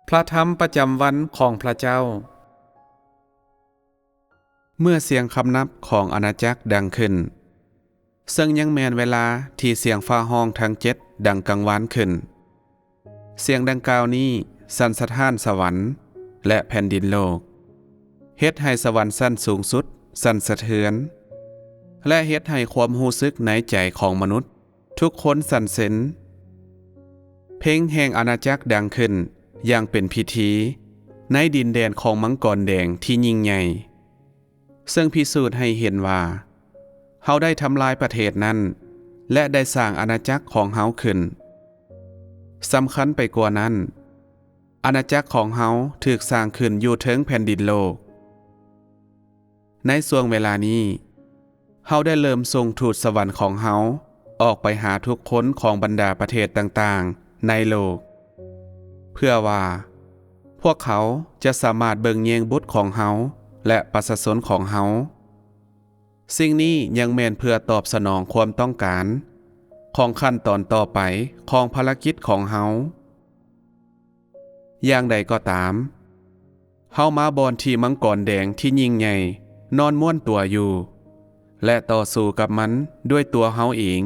ພະທຳປະຈຳວັນຂອງພະເຈົ້າ. ເມື່ອສຽງຄຳນັບຂອງອານາຈັກດັງຂຶ້ນ, ເຊິ່ງຍັງແມ່ນເວລາທີ່ສຽງຟ້າຮ້ອງທັງເຈັດດັງກັງວານຂຶ້ນ, ສຽງດັ່ງກ່າວນີ້ສັ່ນສະທ້ານສະຫວັນ ແລະ ແຜ່ນດິນໂລກ, ເຮັດໃຫ້ສະຫວັນຊັ້ນສູງສຸດສັ່ນສະເທືອນ ແລະ ເຮັດໃຫ້ຄວາມຮູ້ສຶກໃນໃຈຂອງມະນຸດ ທຸກຄົນສັ່ນເຊັນ. ເພັງແຫ່ງອານາຈັກດັງຂຶ້ນຢ່າງເປັນພິທີໃນດິນແດນຂອງມັງກອນແດງທີ່ຍິ່ງໃຫຍ່, ເຊິ່ງພິສູດໃຫ້ເຫັນວ່າເຮົາໄດ້ທຳລາຍປະເທດນັ້ນ ແລະ ໄດ້ສ້າງອານາຈັກຂອງເຮົາຂຶ້ນ. ສຳຄັນໄປກວ່ານັ້ນ, ອານາຈັກຂອງເຮົາຖືກສ້າງຂຶ້ນຢູ່ເທິງແຜ່ນດິນໂລກ. ໃນຊ່ວງເວລານີ້, ເຮົາໄດ້ເລີ່ມສົ່ງທູດສະຫວັນຂອງເຮົາອອກໄປຫາທຸກຄົນຂອງບັນດາປະເທດຕ່າງໆໃນໂລກ, ເພື່ອວ່າພວກເຂົາຈະສາມາດເບິ່ງແຍງບຸດຂອງເຮົາ ແລະ ປະຊາຊົນຂອງເຮົາ. ສິ່ງນີ້ຍັງແມ່ນເພື່ອຕອບສະໜອງຄວາມຕ້ອງການຂອງຂັ້ນຕອນຕໍ່ໄປຂອງພາລະກິດຂອງເຮົາ. ຢ່າງໃດກໍຕາມ, ເຮົາມາບ່ອນທີ່ມັງກອນແດງທີ່ຍິ່ງໃຫຍ່ນອນມ້ວນຕົວຢູ່ ແລະ ຕໍ່ສູ້ກັບມັນດ້ວຍຕົວເຮົາເອງ.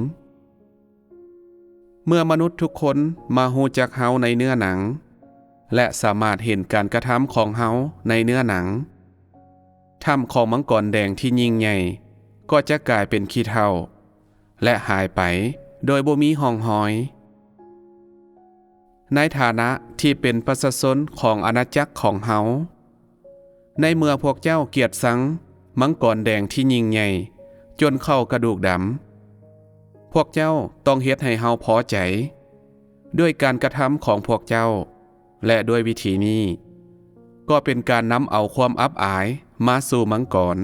ເມື່ອມະນຸດທຸກຄົນມາຮູ້ຈັກເຮົາໃນເນື້ອໜັງ ແລະ ສາມາດເຫັນການກະທຳຂອງເຮົາໃນເນື້ອໜັງ, ຖ້ຳຂອງມັງກອນແດງທີ່ຍິ່ງໃຫຍ່ກໍຈະກາຍເປັນຂີ້ເຖົ້າ ແລະ ຫາຍໄປໂດຍບໍ່ມີຮ່ອງຮອຍ. ໃນຖານະທີ່ເປັນປະຊາຊົນຂອງອານາຈັກຂອງເຮົາ, ໃນເມື່ອພວກເຈົ້າກຽດຊັງມັງກອນແດງທີ່ຍິ່ງໃຫຍ່ຈົນເຂົ້າກະດູກດຳ, ພວກເຈົ້າຕ້ອງເຮັດໃຫ້ເຮົາພໍໃຈດ້ວຍການກະທຳຂອງພວກເຈົ້າ. ແລະ ດ້ວຍວິທີນີ້ກໍເປັນການນຳເອົາຄວາມອັບອາຍມາສູ່ມັງກອນ.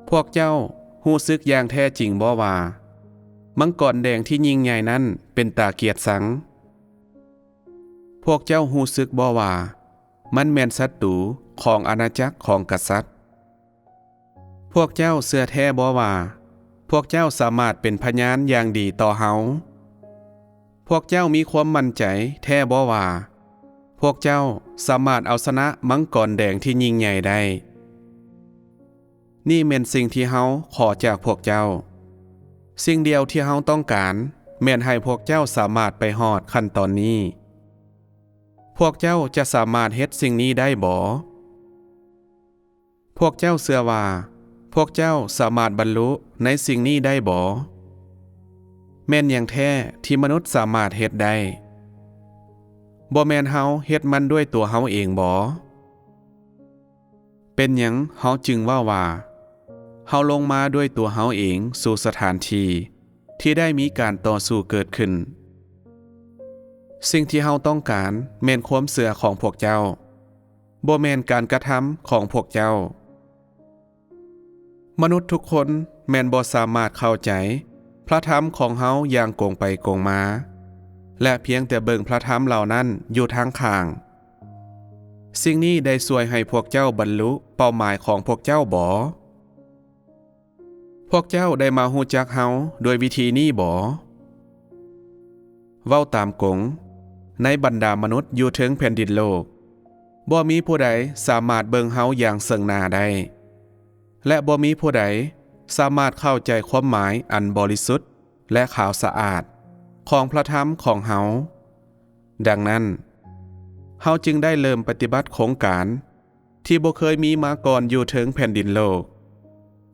ພວກເຈົ້າຮູ້ສຶກຢ່າງແທ້ຈິງບໍ່ວ່າ ມັງກອນແດງທີ່ຍິ່ງໃຫຍ່ນັ້ນເປັນຕາກຽດຊັງ? ພວກເຈົ້າຮູ້ສຶກບໍ່ວ່າ ມັນແມ່ນສັດຕູຂອງອານາຈັກຂອງກະສັດ? ພວກເຈົ້າເຊື່ອແທ້ບໍ່ວ່າ ພວກເຈົ້າສາມາດເປັນພະຍານຢ່າງດີຕໍ່ເຮົາ? ພວກເຈົ້າມີຄວາມໝັ້ນໃຈແທ້ບໍ່ວ່າ ພວກເຈົ້າສາມາດເອົາຊະນະມັງກອນແດງທີ່ຍິ່ງໃຫຍ່ໄດ້? ນີ້ແມ່ນສິ່ງທີ່ເຮົາຂໍຈາກພວກເຈົ້າ. ສິ່ງດຽວທີ່ເຮົາຕ້ອງການແມ່ນໃຫ້ພວກເຈົ້າສາມາດໄປຮອດຂັ້ນຕອນນີ້. ພວກເຈົ້າຈະສາມາດເຮັດສິ່ງນີ້ໄດ້ບໍ? ພວກເຈົ້າເຊື່ອວ່າພວກເຈົ້າສາມາດບັນລຸໃນສິ່ງນີ້ໄດ້ບໍ? ແມ່ນຫຍັງແທ້ທີ່ມະນຸດສາມາດເຮັດໄດ້? ບໍ່ແມ່ນເຮົາເຮັດມັນດ້ວຍຕົວເຮົາເອງບໍ? ເປັນຫຍັງເຮົາຈຶ່ງເວົ້າວ່າ ເຮົາລົງມາດ້ວຍຕົວເຮົາເອງສູ່ສະຖານທີ່ທີ່ໄດ້ມີການຕໍ່ສູ້ເກີດຂຶ້ນ? ສິ່ງທີ່ເຮົາຕ້ອງການແມ່ນຄວາມເຊື່ອຂອງພວກເຈົ້າ, ບໍ່ແມ່ນການກະທຳຂອງພວກເຈົ້າ. ມະນຸດທຸກຄົນແມ່ນບໍ່ສາມາດເຂົ້າໃຈພະທຳຂອງເຮົາຢ່າງກົງໄປກົງມາ ແລະ ພຽງແຕ່ເບິ່ງພະທຳເຫຼົ່ານັ້ນຢູ່ທາງຂ້າງ. ສິ່ງນີ້ໄດ້ຊ່ວຍໃຫ້ພວກເຈົ້າບັນລຸເປົ້າໝາຍຂອງພວກເຈົ້າບໍ? ພວກເຈົ້າໄດ້ມາຮູ້ຈັກເຮົາດ້ວຍວິທີນີ້ບໍ? ເວົ້າຕາມກົງ, ໃນບັນດາມະນຸດຢູ່ເທິງແຜ່ນດິນໂລກ, ບໍ່ມີຜູ້ໃດສາມາດເບິ່ງເຮົາຢ່າງເຊິ່ງໜ້າໄດ້ ແລະ ບໍ່ມີຜູ້ໃດສາມາດເຂົ້າໃຈຄວາມໝາຍອັນບໍລິສຸດ ແລະ ຂາວສະອາດຂອງພະທຳຂອງເຮົາ. ດັ່ງນັ້ນ, ເຮົາຈຶ່ງໄດ້ເລີ່ມປະຕິບັດໂຄງການທີ່ບໍ່ເຄີຍມີມາກ່ອນຢູ່ເທິງແຜ່ນດິນໂລກ,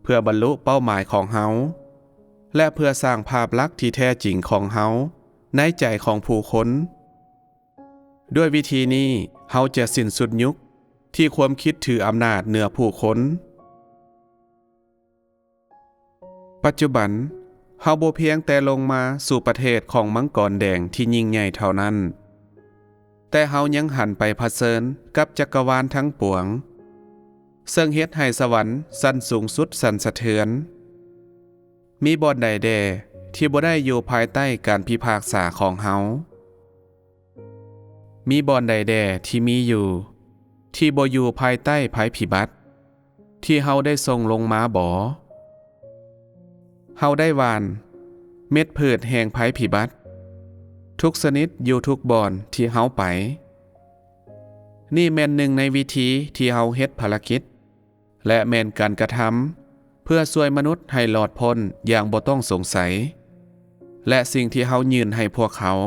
ເພື່ອບັນລຸເປົ້າໝາຍຂອງເຮົາ ແລະ ເພື່ອສ້າງພາບລັກທີ່ແທ້ຈິງຂອງເຮົາໃນໃຈຂອງຜູ້ຄົນ. ດ້ວຍວິທີນີ້ເຮົາຈະສິ້ນສຸດຍຸກທີ່ຄວາມຄິດຖືອຳນາດເໜືອຜູ້ຄົນ. ປັດຈຸບັນ, ເຮົາບໍ່ພຽງແຕ່ລົງມາສູ່ປະເທດຂອງມັງກອນແດງທີ່ຍິ່ງໃຫຍ່ເທົ່ານັ້ນ, ແຕ່ເຮົາຍັງຫັນໄປຜະເຊີນກັບຈັກກະວານທັງປວງ, ເຊິ່ງເຮັດໃຫ້ສະຫວັນຊັ້ນສູງສຸດສັ່ນສະເທືອນ. ມີບ່ອນໃດແດ່ທີ່ບໍ່ໄດ້ຢູ່ພາຍໃຕ້ການພິພາກສາຂອງເຮົາ? ມີບ່ອນໃດແດ່ທີ່ມີຢູ່ ທີ່ບໍ່ຢູ່ພາຍໃຕ້ໄພພິບັດທີ່ເຮົາໄດ້ສົ່ງລົງມາບໍ? ເຮົາໄດ້ຫວ່ານເມັດພືດແຫ່ງໄພພິບັດທຸກຊະນິດຢູ່ທຸກບ່ອນທີ່ເຮົາໄປ. ນີ້ແມ່ນໜຶ່ງໃນວິທີທີ່ເຮົາເຮັດພາລະກິດ ແລະ ແມ່ນການກະທຳເພື່ອຊ່ວຍມະນຸດໃຫ້ລອດພົ້ນຢ່າງບໍ່ຕ້ອງສົງໄສ. ແລະ ສິ່ງທີ່ເຮົາຍື່ນໃຫ້ພວກເຂົາ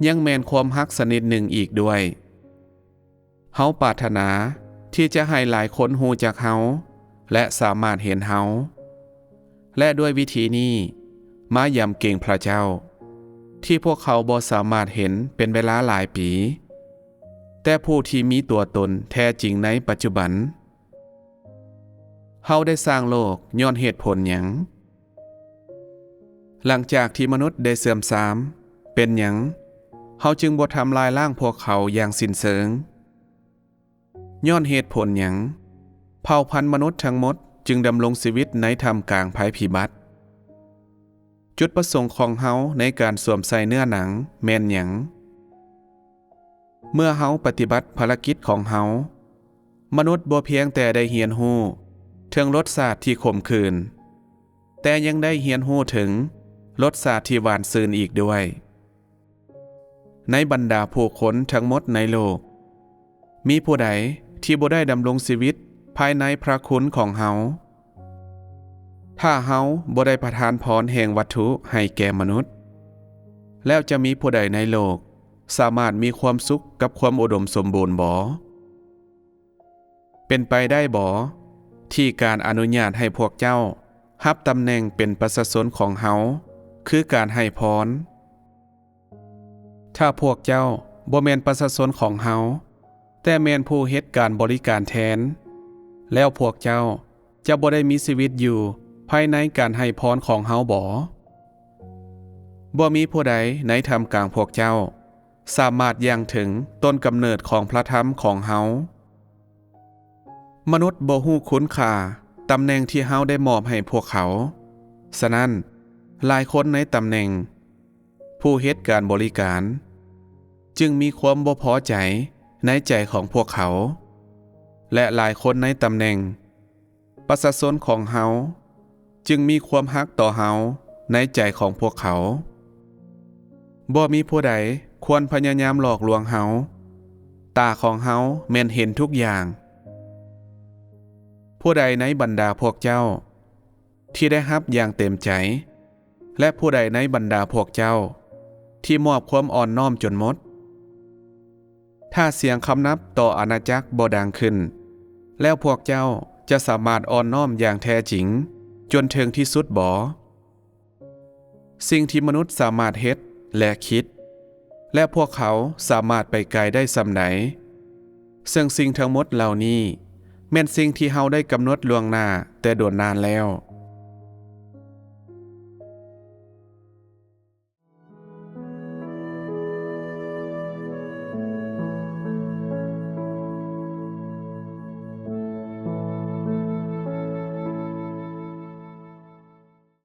ຍັງແມ່ນຄວາມຮັກຊະນິດໜຶ່ງອີກດ້ວຍ. ເຮົາປາດຖະໜາທີ່ຈະໃຫ້ຫຼາຍຄົນຮູ້ຈັກເຮົາ ແລະ ສາມາດເຫັນເຮົາ ແລະ ດ້ວຍວິທີນີ້ ມາຢຳເກງພຣະເຈົ້າ ທີ່ພວກເຂົາບໍ່ສາມາດເຫັນເປັນເວລາຫຼາຍປີ, ແຕ່ຜູ້ທີ່ມີຕົວຕົນແທ້ຈິງໃນປັດຈຸບັນ. ເຮົາໄດ້ສ້າງໂລກຍ້ອນເຫດຜົນຫຍັງ? ຫຼັງຈາກທີ່ມະນຸດໄດ້ເສື່ອມຊາມ, ເປັນຫຍັງເຮົາຈຶ່ງບໍ່ທຳລາຍລ້າງພວກເຂົາຢ່າງສິ້ນເຊີງ? ຍ້ອນເຫດຜົນຫຍັງເຜົ່າພັນມະນຸດທັງໝົດຈຶ່ງດຳລົງຊີວິດໃນທ່າມກາງໄພພິບັດ? ຈຸດປະສົງຂອງເຮົາໃນການສວມໃສ່ເນື້ອໜັງແມ່ນຫຍັງ? ເມື່ອເຮົາປະຕິບັດພາລະກິດຂອງເຮົາ, ມະນຸດບໍ່ພຽງແຕ່ໄດ້ຮຽນຮູ້ເຖິງລົດຊາດທີ່ຂົມຂື່ນ, ແຕ່ຍັງໄດ້ຮຽນຮູ້ເຖິງລົດຊາດທີ່ຫວານຊື່ນອີກດ້ວຍ. ໃນບັນດາຜູ້ຄົນທັງໝົດໃນໂລກ, ມີຜູ້ໃດທີ່ບໍ່ໄດ້ດຳລົງຊີວິດພາຍໃນພຣະຄຸນຂອງເຮົາ? ຖ້າເຮົາບໍ່ໄດ້ປະທານພອນແຫ່ງວັດຖຸໃຫ້ແກ່ມະນຸດ, ແລ້ວຈະມີຜູ້ໃດໃນໂລກສາມາດມີຄວາມສຸກກັບຄວາມອຸດົມສົມບູນບໍ? ເປັນໄປໄດ້ບໍ ທີ່ການອະນຸຍາດໃຫ້ພວກເຈົ້າຮັບຕຳແໜ່ງເປັນປະຊາຊົນຂອງເຮົາ ຄືການໃຫ້ພອນ? ຖ້າພວກເຈົ້າບໍ່ແມ່ນປະຊາຊົນຂອງເຮົາ, ແຕ່ແມ່ນຜູ້ເຮັດການບໍລິການແທນ, ແລ້ວພວກເຈົ້າຈະບໍ່ໄດ້ມີຊີວິດຢູ່ພາຍໃນການໃຫ້ພອນຂອງເຮົາບໍ? ບໍ່ມີຜູ້ໃດໃນທ່າມກາງພວກເຈົ້າສາມາດຢ່າງເຖິງຕົ້ນກຳເນີດຂອງພຣະທຳຂອງເຮົາ. ມະນຸດບໍ່ຮູ້ຄຸນຄ່າຕຳແໜ່ງທີ່ເຮົາໄດ້ມອບໃຫ້ພວກເຂົາ. ສະນັ້ນ, ຫຼາຍຄົນໃນຕຳແໜ່ງຜູ້ເຮັດການບໍລິການຈຶ່ງມີຄວາມບໍ່ພໍໃຈໃນໃຈຂອງພວກເຂົາ, ແລະ ຫຼາຍຄົນໃນຕຳແໜ່ງປະຊາຊົນຂອງເຮົາຈຶ່ງມີຄວາມຮັກຕໍ່ເຮົາໃນໃຈຂອງພວກເຂົາ. ບໍ່ມີຜູ້ໃດຄວນພະຍາຍາມຫຼອກລວງເຮົາ. ຕາຂອງເຮົາແມ່ນເຫັນທຸກຢ່າງ. ຜູ້ໃດໃນບັນດາພວກເຈົ້າທີ່ໄດ້ຮັບຢ່າງເຕັມໃຈ? ແລະ ຜູ້ໃດໃນບັນດາພວກເຈົ້າທີ່ມອບຄວາມອ່ອນນ້ອມຈົນໝົດ? ຖ້າສຽງຄຳນັບຕໍ່ອານາຈັກບໍ່ດັງຂຶ້ນ, ແລ້ວພວກເຈົ້າຈະສາມາດອ່ອນນ້ອມຢ່າງແທ້ຈິງຈົນເຖິງທີ່ສຸດບໍ? ສິ່ງທີ່ມະນຸດສາມາດເຮັດ ແລະ ຄິດ, ແລະ ພວກເຂົາສາມາດໄປໄກໄດ້ສ່ຳໃດ? ເຊິ່ງສິ່ງທັງໝົດເຫຼົ່ານີ້ແມ່ນສິ່ງທີ່ເຮົາໄດ້ກຳນົດລ່ວງໜ້າແຕ່ດົນນານແລ້ວ.